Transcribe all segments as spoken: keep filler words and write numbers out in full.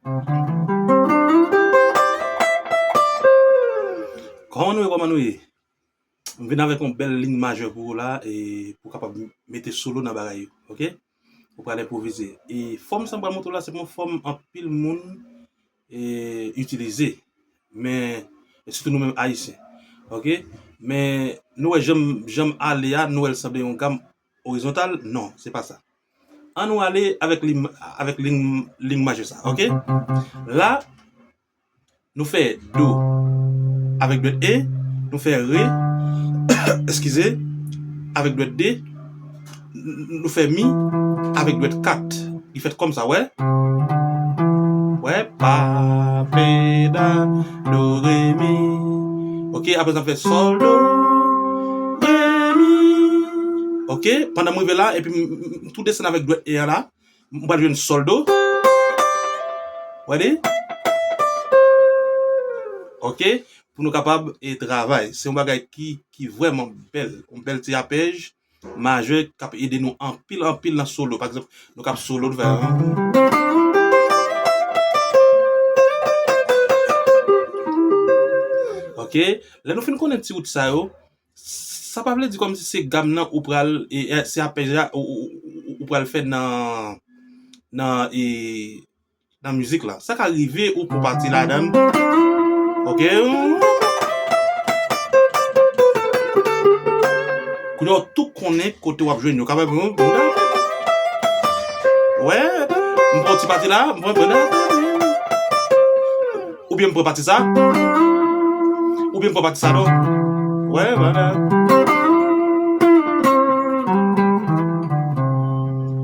Kòman nou ye, kòman nou ye? M vin avèk yon bèl liy majè pou ou la, e pou w kapab mete solo nan bagay yo, oke? Ou pral enpwovize. E fòm sa m pral montre w la, se pa yon fòm anpil moun e, itilize. Men, e sitou nou menm Ayisyen. Oke? Men, nou wè jan m, jan m ale a, nou wè l sanble yon gam orizontal? Non, se pa sa. An nou ale avèk liy, avèk liy, liy majè sa, oke? La, nou fè do avèk dwèt e, nou fè re, eskize, avèk dwèt de, n-, nou fè mi avèk dwèt kat. Li fèt kòmsa, wè. Wè, pa, pe, da, do, re, mi. Oke, apre sa, n ap fè sòl, do, re, mi. Oke, pandan m rive la, epi m, m, m tou desann avèk dwèt e a la, m pral jwenn sòl, do. Wè li? Oke, pou nou kapab e travay. Se yon bagay ki, ki vrèman bèl, yon bèl ti apèj majè k ap ede nou anpil, anpil nan solo. Pa egzanp, nou k ap solo, nou fè. Oke, lè nou fin konnen ti wout sa yo, sa pa vle di kòmsi se gam nan ou pral, e, e, se apèj la ou, ou, ou, ou pral fè nan, nan, e, nan mizik la. Sa ka rive ou pran pati ladan l. Oke. Kounye a w tou konnen kote w ap jwenn yo. Kapab, wè, m pran ti pati la, m pran, oubyen m pran pati sa. Oubyen m pran pati sa, non. Wè, vwala.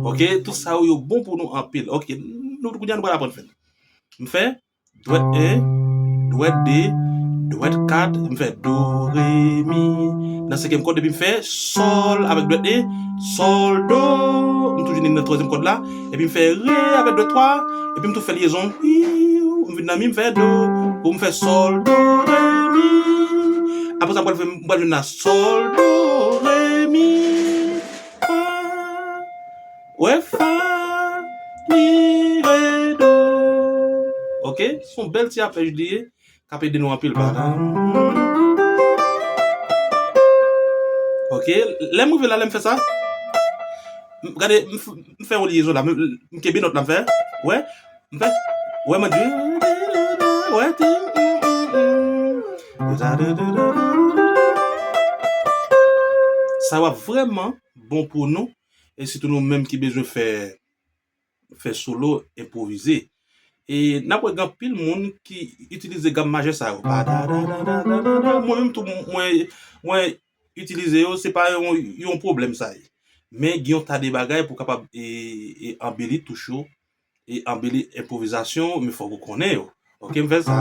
Oke, tout sa yo, yo bon pou nou anpil. Oke, nou, kounye a nou pral aprann fè l. M fè dwèt en, dwèt de, dwèt kat, m fè do, re, mi. Nan senkyèm kòd, epi m fè sòl avèk dwèt e, sòl, do. M toujou nan twazyèm kòd la, epi m fè re avèk dwèt twa, epi m tou fè lyezon. M vin nan mi, m fè do, pou m fè sòl, do, re, mi. Apre sa, m pral fè, m pral jwenn la sòl, do, re, mi, fa. Wè, fa, mi, re, do. Oke, se yon bèl ti apèj li ye, k ap ede nou anpil. Padam. Oke, lè m rive la, lè m fè sa, m, gade, m f-, m fè yon lyezon la, m, m kenbe nòt la, m fè, wè, m fè, wè, mwen di, wè, ti, sa w ap vrèman bon pou nou, e sitou nou menm ki bezwen fè, fè solo, enpwovize. E n ap wè gen anpil moun ki itilize gam majè sa yo. Pa da da da da da da da. Mwen menm tou, mwen, mwen itilize yo, se pa yon, yon pwoblèm sa ye. Men gen yon ta de bagay pou kapab, e, e anbeli touch yo, e anbeli enpwovizasyon, men fòk ou konnen yo. Oke, m fè sa.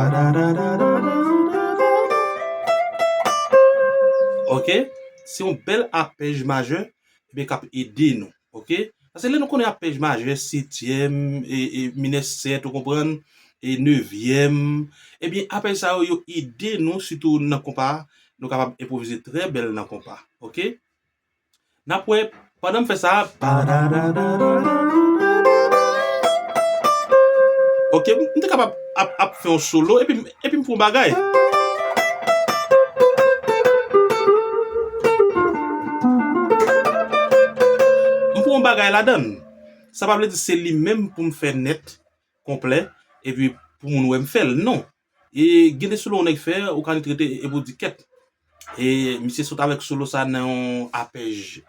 Oke, se yon bèl apèj majè, ebyen, k ap ede nou. Oke? Paske lè nou konnen apèj majè, setyèm, e, e, minè sèt, ou konprann, e nevyèm, ebyen, apèj sa yo, yo ede nou, sitou nan konpa, nou kapab enpwovize trè bèl nan konpa. Oke? N ap wè, pandan m fè sa, pa da da da da da da da. Oke, m te kapab ap, ap fè yon solo, epi, epi m fè yon bagay. M fè yon bagay ladan l. Sa pa vle di se li menm pou m fè nèt, konplè, epi pou moun wè m fè l, non. E gen de solo yon nèg fè, ou ka ret rete epi w di kèt. E misye sot avèk solo sa nan yon apèj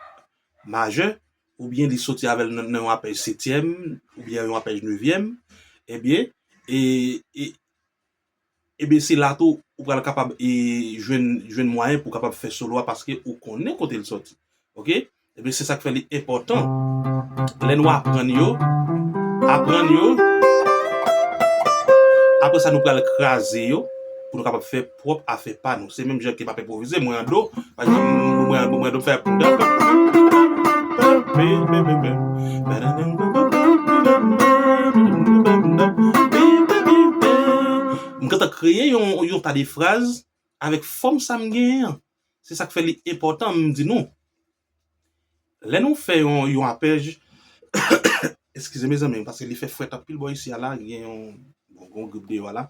majè, oubyen li soti avè l nan, nan yon apèj setyèm, oubyen yon apèj nevyèm, ebyen, e, e, ebyen se la tou ou pral kapab, e, jwenn, jwenn mwayen pou w kapab fè solo a paske ou konnen kote l soti. Oke? Ebyen, se sa k fè li enpòtan. Lè nou aprann yo, aprann yo. Apre sa, nou pral kraze yo pou nou kapab fè pwòp afè pa nou. Se menm jan ke m ap enpwovize, mwen an do, pa egzanp, mwen an, mwen an do, m fè. M gentan kreye yon, yon ta de fraz avèk fòm sa m genyen an. Se sa k fè li enpòtan, m di nou. Lè nou fè yon, yon apèj, eskize mezanmi, paske li fè frèt anpil bò isi a la, gen yon, Bon, gon grip deyò a la.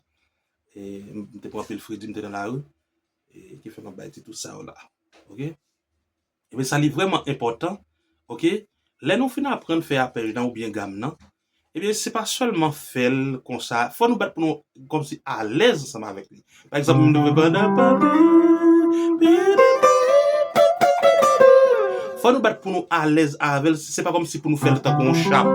E, m te pran anpil fredi, m te nan lari. E, ki fè m ap bay ti tou sa yo la. Oke? Ebyen, sa li vrèman enpòtan. Oke? Lè nou fin aprann fè apèj lan oubyen gam nan, ebyen, se pa sèlman fè l konsa. Fò nou bat pou nou kòmsi alèz ansanm avèk li. Pa egzanp, m leve pandan, pandan, fò nou bat pou nou alèz avè l. Se pa kòmsi pou nou fè l tankou yon chap.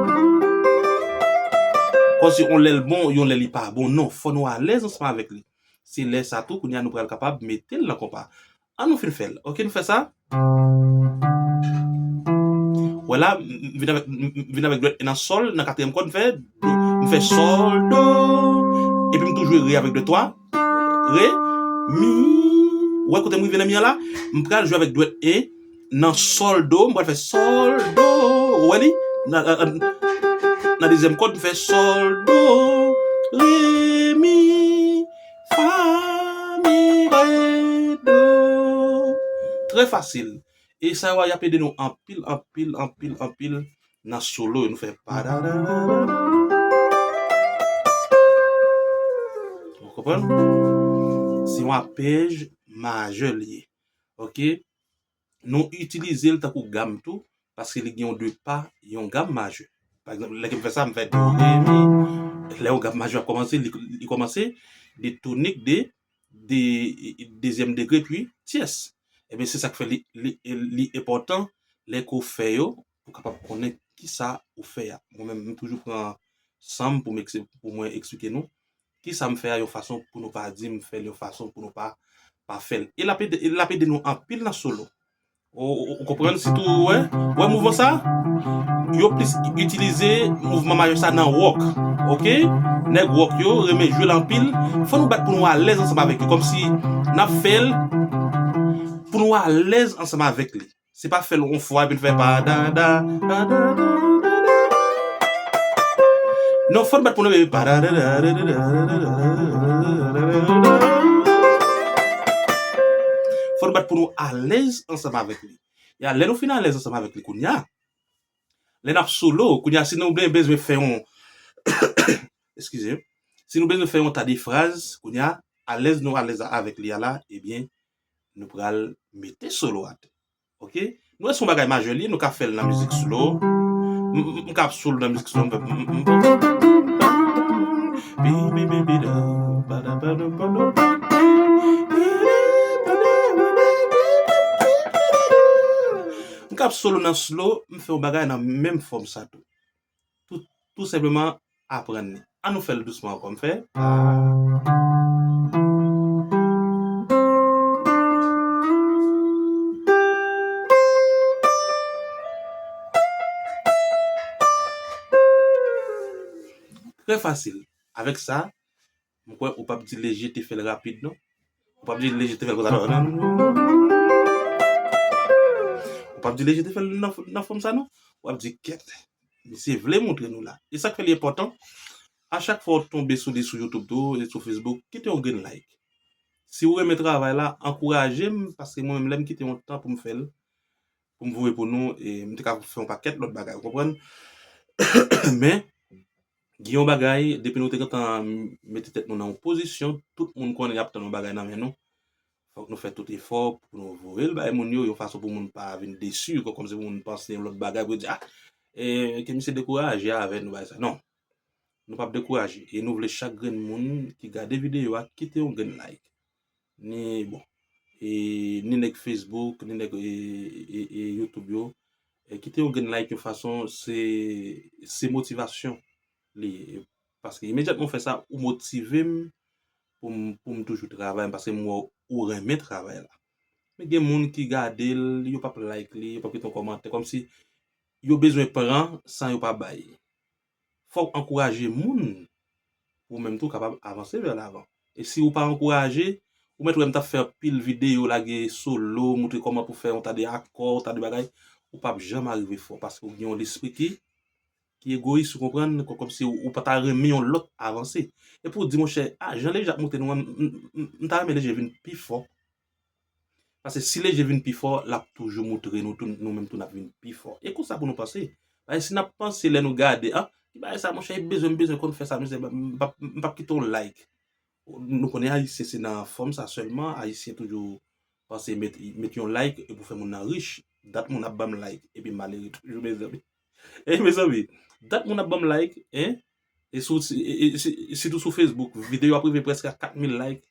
Kòmsi yon lè l bon, yon lè li pa bon. Non, fò nou alèz ansanm avèk li. Se lè sa tou, kounye a nou pral kapab mete l nan konpa. An nou fin fè l. Oke, nou fè sa. Wè la, m, m vin avèk, m, m vin avèk dwèt en nan sòl, nan katriyèm kòd, m fè do, m fè sòl, do. Epi m tou jwe re avèk dwèt twa. Re, mi. Wè kote m rive nan mi an la? M pral jwe avèk dwèt en nan sòl, do. M pral fè sòl, do. Ou wè li? Nan, nan, nan, nan dezyèm kòd, m fè sòl, do, re, mi, fa, mi, re, do. Trè fasil. E sa yo a, y ap ede nou anpil, anpil, anpil, anpil nan solo. Nou fè pa da da da da. Ou konprann? Se yon apèj majè li ye. Oke? Nou itilize l tankou gam tou, paske li gen yon de pa, yon gam majè. Pa egzanp, lè ke m fè sa, m fè do, re, mi. Lè yon gam majè ap kòmanse, li, li kòmanse de tonik de, de dezyèm degre, pi tyès. Ebyen, se sa k fè li, li, li enpòtan lè ke w fè yo, pou w kapab konnen kisa ou fè a. Mwen menm, m toujou pran san m pou m ekse-, pou mwen eksplike nou kisa m fè a yon fason pou nou pa di m fè l yon fason pou nou pa, pa fè l. E l ap ede, e l ap ede nou anpil nan solo. Ou, ou, ou konprann sitou, wè? Wè mouvman sa? Yo plis itilize mouvman majè sa nan wòk. Oke? Nèg wòk yo renmen jwe l anpil. Fò nou bat pou nou alèz ansanm avèk yo. Kòmsi n ap fè l pou nou alèz ansanm avèk li. Se pa fè l yon fwa epi l fè pa da da da da da da da. Non, fò n bat pou nou pa da da da da da da. Fò n bat pou nou alèz ansanm avèk li. Ya, lè nou fin alèz ansanm avèk li kounye a, lè n ap solo, kounye a, si nou byen bezwen fè yon, eskize, si nou bezwen fè yon ta de fraz, kounye a, alèz nou alèz avèk li a la, ebyen, nou pral mete solo atè. Oke? Nou wè se yon bagay majè li, nou ka fè l nan mizik slow. M, m, m ka ap solo nan mizik slow, m fè, m, m, m, m ka ap solo nan slow, m fè yon bagay nan menm fòm sa tou. Tou, tou senpleman, aprann li. An nou fè l dousman ankò. M fè. Trè fasil. Avèk sa, m kwè ou p ap di Leje te fè l rapid, non. Ou p ap di Leje te fè l konsa, non. Ou p ap di Leje te fè l nan, nan fòm sa, non. W ap di kèt. Misye vle montre nou la. E sa k fè li enpòtan, a chak fwa w tonbe sou li sou YouTube tou, e sou Facebook, kite yon grenn like. Si w renmen travay la, ankouraje m, paske mwen menm, lè m kite yon tan pou m fè l, pou m voye pou nou, e m te ka fè yon pakèt lòt bagay, ou konprann? Men, gen yon bagay, depi nou te gentan mete tèt nou nan yon pozisyon, tout moun konnen y ap tann yon bagay nan men nou. Fòk nou fè tout efò pou nou voye l bay moun yo, yon fason pou moun pa vin desi, kò-, kòmsi pou moun panse yon lòt bagay, pou yo di, a, e, ke misye dekouraje avè nou, bagay sa. Non. Nou p ap dekouraje. E nou vle chak grenn moun ki gade videyo a kite yon grenn like. Ni, bon, e, ni nèg Facebook, ni nèg, e, e, e, YouTube yo, e, kite yon grenn like yon fason, se, se motivasyon li ye. Paske imedyatman w fè sa, ou motive m pou m, pou m toujou travay, paske m wè ou renmen travay la. Men gen moun ki gade l, yo p ap like li, yo p ap kite yon kòmantè, kòmsi yo bezwen pran san yo pa bay. Fò w ankouraje moun pou ou menm tou kapab avanse vè lavan. E si ou pa ankouraje, ou mèt wè m t ap fè anpil videyo, lage solo, moutre kòman pou fè yon ta de akò, ta de bagay, ou p ap janm arive fò, paske ou gen yon lespri ki, ki egoyis, ou konprann, kò-, kòmsi ou, ou pa ta renmen yon lòt avanse. E pou w di, monchè, a, jan Leje ap montre nou an, m, m, m, m ta renmen Leje vin pi fò. Paske si Leje vin pi fò, l ap toujou moutre nou tou, nou menm tou n ap vin pi fò. E konsa pou nou panse. Paske si n ap panse lè nou gade, a, Ki bagay sa, monchè, e bezwen, m bezwen konn fè sa, mezanmi, m p ap, m p ap kite yon like. Nou konnen Ayisyen se nan fòm sa sèlman, Ayisyen toujou panse met, met yon like e pou fè moun nan rich. Dat moun ap ban m like, epi malere toujou, mezanmi. E mezanmi, dat moun ap ban m like, en, e sou, e, e, si- sitou sou Facebook, videyo ap rive prèske a kat mil like.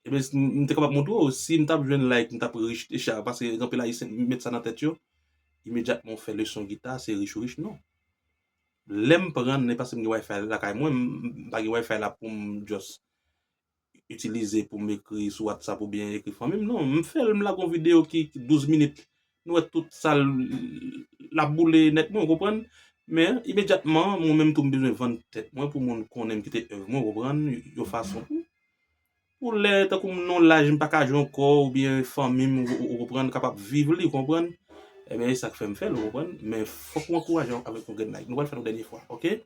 Ebyen, m te kapab montre w, si m t ap jwenn like, m t ap rich deja, paske gen anpil Ayisyen met sa nan tèt yo, imedyatman w fè leson gita, se rich ou rich, non. Lè m pran, e paske m gen Wi-Fi lakay mwen, m pa gen Wi-Fi la pou m just itilize pou m ekri sou WhatsApp oubyen ekri fanmi m, non. M fè l, m lage yon videyo ki douz minit, nou wè tout sa l ap boule nèt mwen, ou konprann? Men, imedyatman, mwen menm tou m bezwen vann tèt mwen pou moun konnen m kite èv mwen, ou konprann? Yon fason pou pou lè, tankou m nan laj, m pa ka jwe ankò, oubyen fanmi m, ou, ou konprann, kapab viv li, ou konprann? Ebyen, e sa k fè m fè l, ou konprann? Men fòk ou ankouraje avèk yon grenn like. Nou pral fè l yon dènye fwa, oke?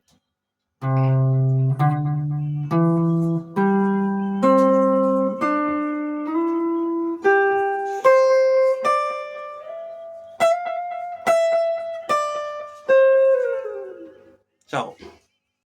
Tchao.